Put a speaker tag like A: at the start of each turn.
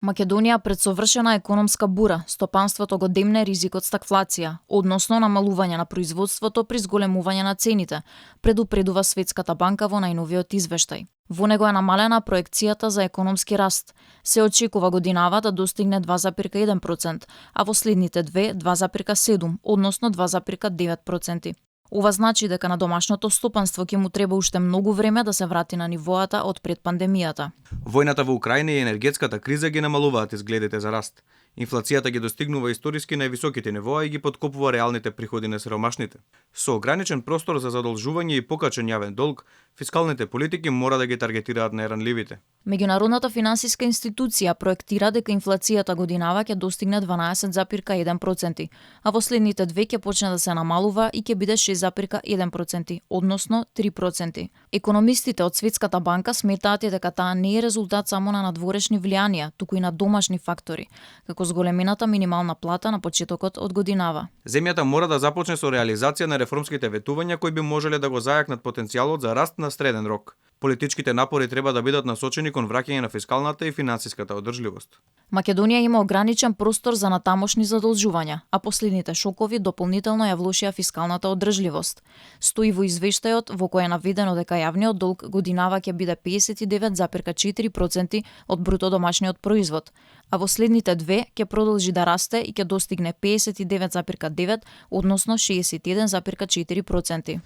A: Македонија пред совршена економска бура, стопанството го демне ризикот стагфлација, односно намалување на производството при зголемување на цените, предупредува Светската банка во најновиот извештај. Во него е намалена проекцијата за економски раст. Се очекува годинава да достигне 2,1%, а во следните две 2,7%, односно 2,9%. Ова значи дека на домашното стопанство ќе му треба уште многу време да се врати на нивоата од пред пандемијата.
B: Војната во Украина и енергетската криза ги намалуваат изгледите за раст. Инфлацијата ги достигнува историски највисоките нивоа и ги подкопува реалните приходи на сиромашните. Со ограничен простор за задолжување и покачен јавен долг, фискалните политики мора да ги таргетираат најранливите.
A: Меѓународната финансиска институција проектира дека инфлацијата годинава ќе достигне 12,1%, а во следните две ќе почне да се намалува и ќе биде 6,1%, односно 3%. Економистите од Светската банка сметаат дека таа не е резултат само на надворешни влијанија, туку и на домашни фактори, како зголемената минимална плата на почетокот од годинава.
B: Земјата мора да започне со реализација на реформските ветувања кои би можеле да го зајакнат потенцијалот за раст на среден рок. Политичките напори треба да бидат насочени кон враќање на фискалната и финансиската одржливост.
A: Македонија има ограничен простор за натамошни задолжувања, а последните шокови дополнително ја влошија фискалната одржливост. Стои во извештајот во кој е наведено дека јавниот долг годинава ќе биде 59,4% од бруто домашниот производ, а во следните две ќе продолжи да расте и ќе достигне 59,9, односно 61,4%.